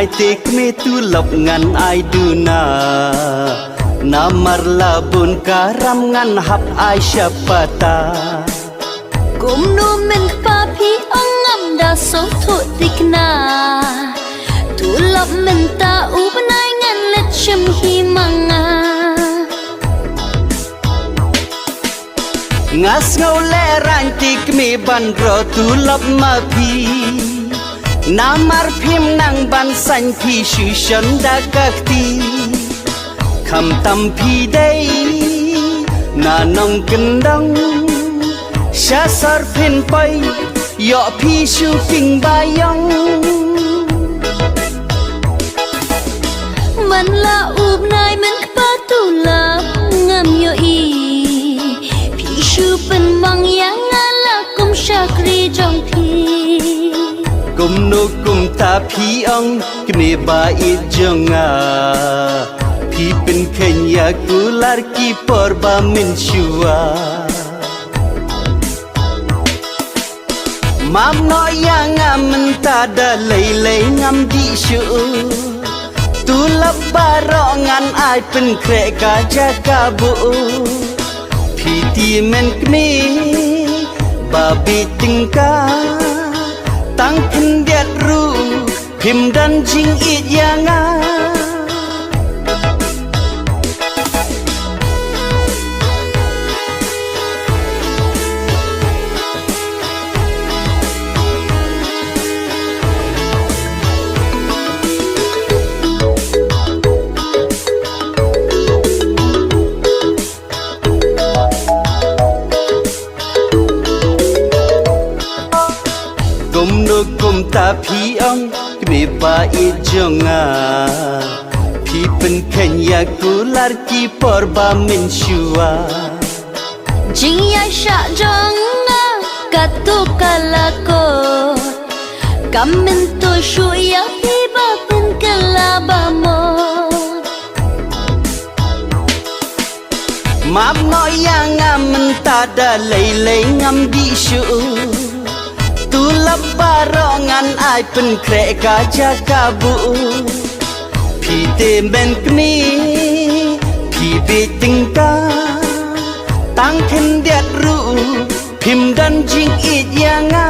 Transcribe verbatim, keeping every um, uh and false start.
Te kmie tulop ngan ai duna, namar la bun ka ram ngan hap ai sha pata. Kumno mynta phi ong ngam da sngewthuh thikna? Tulop mynta u bnai ngan leit shim hi ma nga. Nga sngew lehraiñ te kmie ban ro tulop ma phi. Namar phim nang ban saiñ phi shu shon da ka kti. Khamtam phi dei na nongkyndong, sha sor phin poi, ïoh phi shu king ba ïong. Man la u bnai mynta tulop ngam ïohi. Phi shu pynmong ïa nga la kum shakri jong phi. Kumno kumta phi ong kmie ba ïeit jong nga. Phi pynkheiñ ïa kular ki por ba mynshuwa. Map noh ïa nga mynta da lei lei ngam dih shuh. Tulop baroh ngan ai pynkhreh ka jaka buh. Phi te men kmie ba bieit tyngka. Tang khyndiat ruh phim don jingïeit ïa nga. Kumno kumta phi ong kmie ba ïeit jong nga. Phi pynkheiñ ïa kular ki por ba mynshuwa. Jingïaishah jong nga katto ka la kot. Kam myntoi shuh ïa phi ba pynkylla ba mot. Map noh ïa nga mynta da lei lei ngam dih shuh. Tulop baroh ngan ai pynkhreh ka jaka buh. Phi te men kmie phi bieit tyngka. Tang khyndiat ruh phim don jingïeit ïa nga.